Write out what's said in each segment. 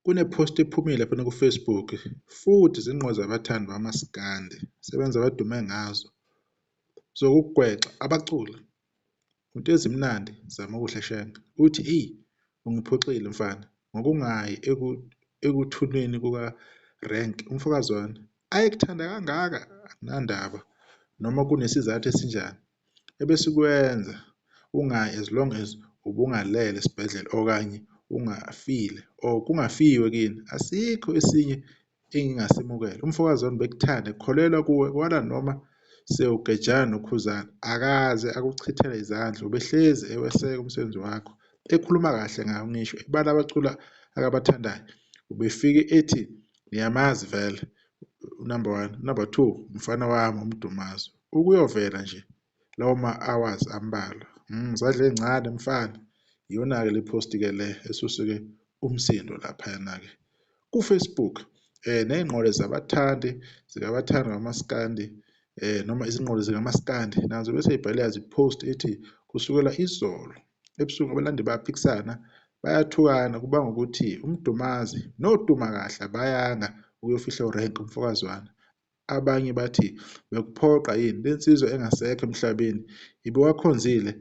Kune-post ephumile laphana ku-Facebook futhi zinqoza zabathandi bamaskandi sebenza badume ngazo zokugwexa abaculi into ezimnandi Zamokuhle Shenge uthi eyi ungiphoxile mfana ngokungayi ekuthuneni kuka-Rank umfokaZwane ayekuthanda kangaka akunandaba noma kunesizathu esinjani ebesikwenza ungayi as long as ubungalele esibhedlela okanye ungafile or kungafiwe kini asikho esinye engingasemukela. UmfokaZwane ubekuthanda ekholelwa kuwe kwala noma sewugejana noKhuzani akaze akuchithela izandla ubehlezi eweseka umsebenzi wakho ekhuluma kahle ngawo ngisho ebala abaculi akabathandayo ubefike ethi niyamazi vele number one, number two umfana wami uMdumazi ukuyovela nje lawo ma-hours ambalwa zadla ey'ncane mfana. Iyona-ke le post-ke le esusuke umsindo laphayana-ke ku-Facebook ney'nqola zabathandi zikabathandi bamaskandi noma izingqola zikamaskandi nazo bese y'bhale yazi-post ethi kusukela izolo ebusuku abalandeli bayaphikisana bayathukana kubanga ukuthi uMdumazi noDumakahle abayanga ukuyofihla uRank umfokazwana. Abanye bathi bekuphoqa yini le nsizwa engasekho emhlabeni ibiwakhonzile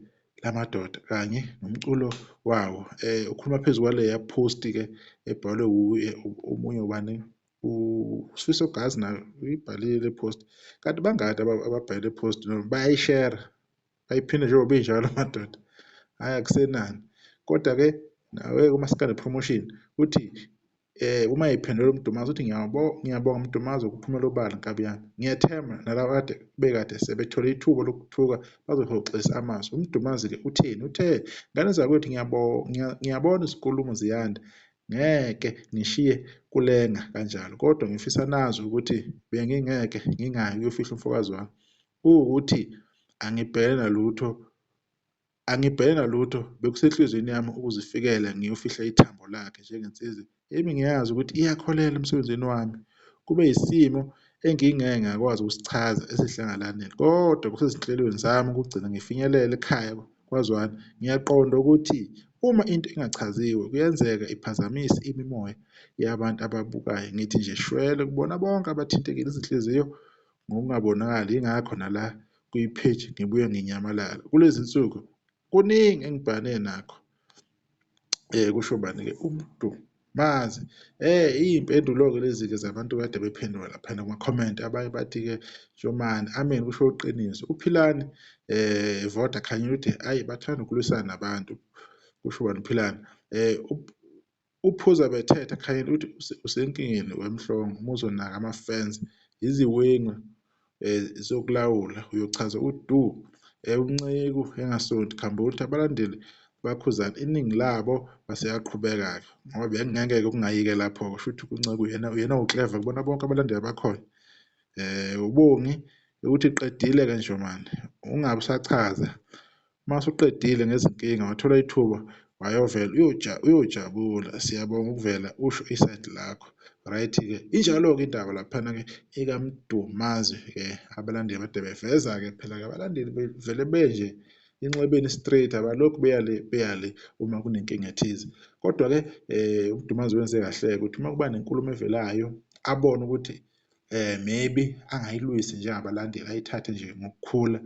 lamadoda kanye nomculo wawo. Ukhuluma phezu kwaleya post-ke ebhalwe wuye omunye ubani uSifiso Gazi naye uyibhalile le post kanti bangaki ababhale le post noma bayayishera bayiphinde njengoba injalo amadoda hhayi akusenani kodwa-ke nawe kuMaskandi Promotion uthi uma ephendula uMdumazi uthi ngiyabonga Mdumazi ukuphumela obala nkabi yami ngiyathemba nalaba kade bekade sebethole ithuba lokuthuka bazohoxisa amazwi. UMdumazi-ke utheni? Uthe ngane zakwethu ngiyabona izinkulumo ziyanda ngeke ngishiye kulenga kanjalo kodwa ngifisa nazi ukuthi bengingeke ngingayi ukuyofihla umfokazi wami kuwukuthi angibhekene nalutho angibhekene nalutho bekusenhliziyweni yami ukuzifikela ngiyofihla ithambo lakhe njengensizwa ebingiyazi ukuthi iyakholelwa emsebenzini wami. Kube yisimo engingeke ngakwazi ukusichaza esidlangalaleni kodwa kusezinhlelweni zami ukugcina ngifinyelele ekhaya kwaZwane. Ngiyaqonda ukuthi uma into ingachaziwe kuyenzeka iphazamise imimoya yabantu ababukayo. Ngithi nje shwele kubona bonke abathintekile izinhliziyo ngokungabonakali yingakho nala kwi-page ngibuye nginyamalala. Kulezi nsuku kuningi engibhekane nakho kusho bani-ke uMdumazi. Iy'mpendulo-ke lezi-ke zabantu kade bephendula laphana kuma-comment abanye bathi-ke Njomane amen kusho iqiniso. UPhilani Voda Khanyile uthi hhayi bathanda ukulwisana nabantu kusho bani uPhilani. Uphuza bethetha Khanyile uthi usenkingeni wemhlongo uma uzonaka ama-fans iziwengu zokulawula uyochaza udu uNceku engasonti Khambule uthi abalandeli bakhuzana iningi labo baseyaqhubeka-ke ngoba bekungeke kungayike lapho-ke shuthi uNceku uyena uyena ukleva kubona bonke abalandeli abakhona uBongi ukuthi qedile-ke Njomane ungabe usachaza uma usuqedile ngezinkinga wathola ithuba wayovela uyojabula siyabonga ukuvela usho isayidi lakho right-ke injalo-ke indaba laphana-ke ekaMdumazi-ke abalandeli bade beveza-ke phela-ke abalandeli vele benje inxebeni straight abalokhu beyale beyale uma kunenkinga ethize kodwa-ke uMdumazi wenze kahle-ke ukuthi uma kuba nenkulumo evelayo abone ukuthi maybe angayilwisi njengabalandeli ayithathe nje ngokukhula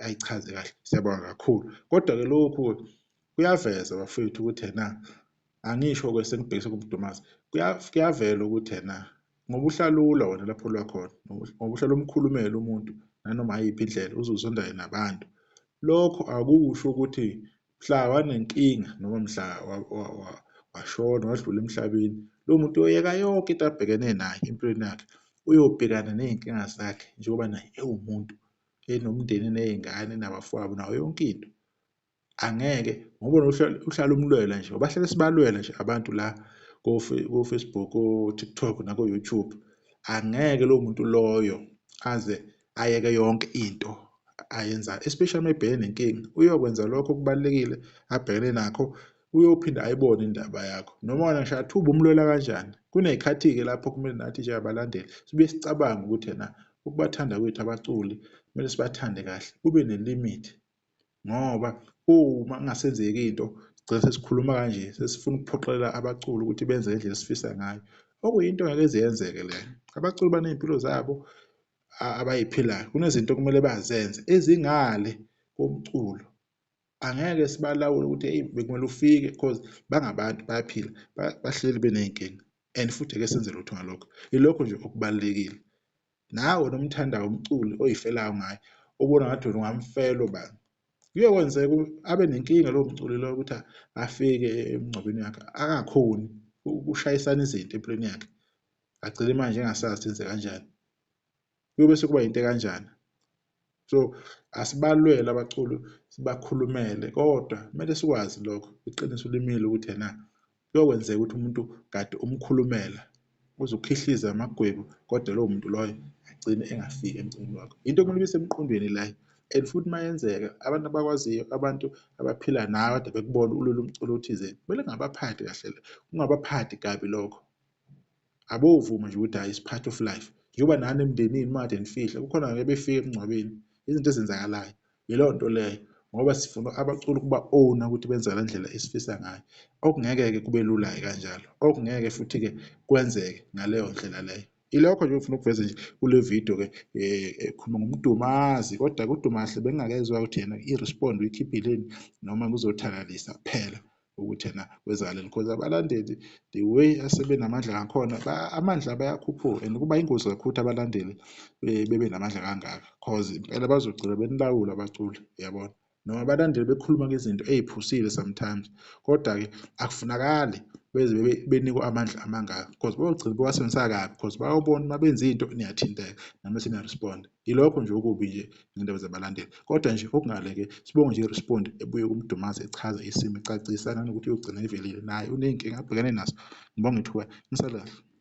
ayichaze kahle siyabonga kakhulu kodwa-ke lokhu kuyaveza bafowethu ukuthi ena angisho-ke sengibhekise kuMdumazi kuyavela ukuthi ena ngoba uhlalula wena lapho lwakhona ngoba uhlala umkhulumela umuntu nanoma yiphi indlela uze uzondane nabantu lokho akusho ukuthi mhla wanenkinga noma mhla washona wadlula emhlabeni lo muntu uyoyeka yonke into abhekene nayo empilweni yakhe uyobhekana ney'nkinga zakhe njengoba naye ewumuntu enomndeni eney'ngane enabafowabo nayo yonke into angeke ngoba uhlala umlwela nje bahlale sibalwela nje abantu la ko-Facebook ko-TikTok nako-YouTube angeke lowo muntu loyo aze ayeke yonke into ayenzayo especially uma ebhekene nenkinga uyokwenza lokho okubalulekile abhekene nakho uyophinda ayibone indaba yakho noma wena ngisho athuba umlwela kanjani kuney'khathi-ke lapho kumele nathi njengabalandeli sibuye sicabange ukuthi ena ukubathanda kwethu abaculi kumele sibathande kahle kube ne-limit ngoba uma kungasenzeki into sigcina Gcina sesikhuluma kanje, sesifuna ukuphoqelela abaculi ukuthi benze ngendlela esifisa ngayo, okuyinto engeke ize yenzeke leyo. Abaculi baney'mpilo zabo abay'philayo, kunezinto okumele bazenze ezingale komculo. Angeke sibalawule ukuthi eyi bekumele ufike cause bangabantu bayaphila, bahleli beney'nkinga and futhi ake senze lutho ngalokho. Ilokho nje okubalulekile. Nawe nomthandayo umculi oyifelayo ngaye ubona ngathi wena ungamfela ubani. Kuyokwenzeka abe nenkinga lowo mculi loyo ukuthi afike emngcwabeni wakhe angakhoni ukushayisana izinto empilweni yakhe, agcine manje engasazi enze kanjani. Kuyobe sekuba yinto ekanjani. So asibalwele abaculi sibakhulumele, kodwa kumele sikwazi lokho, iqiniso limile ukuthi ena kuyokwenzeka ukuthi umuntu kade umkhulumela uze ukhihlize amagwebu, kodwa lowo muntu loyo agcine engafiki emcimbini wakho. Into okumele ibe semqondweni leyo and futhi uma yenzeka abantu abakwaziyo, abantu abaphila nawe kade bekubona ulwela umculo othize, kumele kungabaphathi kahle, kungabaphathi kabi lokho. Abovuma nje ukuthi hhayi it's part of life. Njengoba nani emndenini uma kade nifihla kukhona ngeke befike emngcwabeni, izinto ezenzakalayo. Yileyo nto leyo ngoba sifuna abaculi ukuba owner ukuthi benze ngale ndlela esifisa ngayo. Okungeke-ke kube lula-ke kanjalo, okungeke futhi-ke kwenzeke ngaleyo ndlela leyo. Ilokho nje engifuna ukuveza nje kule video-ke ekhuluma ngoMdumazi, kodwa kuDumahle bengingakezwa ukuthi yena i-respond uyikhiphileni noma kuzothalalisa kuphela ukuthi yena kwenzakaleni because abalandeli the way asebenamandla ngakhona amandla bayakhuphuka and kuba ingozi kakhulu ukuthi abalandeli bebe namandla kangaka cause impela bazogcina benilawula abaculi uyabona. Noma abalandeli bekhuluma ngezinto ey'phusile sometimes, kodwa-ke akufunakali beze benikwe amandla amangaka because bayogcina bewasebenzisa kabi because bayobona uma benza into niyathinteka nami seniya-respond. Yilokho nje okubi nje ngendaba zabalandeli, kodwa nje okungale-ke sibonge nje i-respond ebuye kuMdumazi echaza isimo ecacisa nanokuthi uyogcina ivelile naye uney'nkinga abhekene nazo. Ngibonge ithuba, nisale kahle.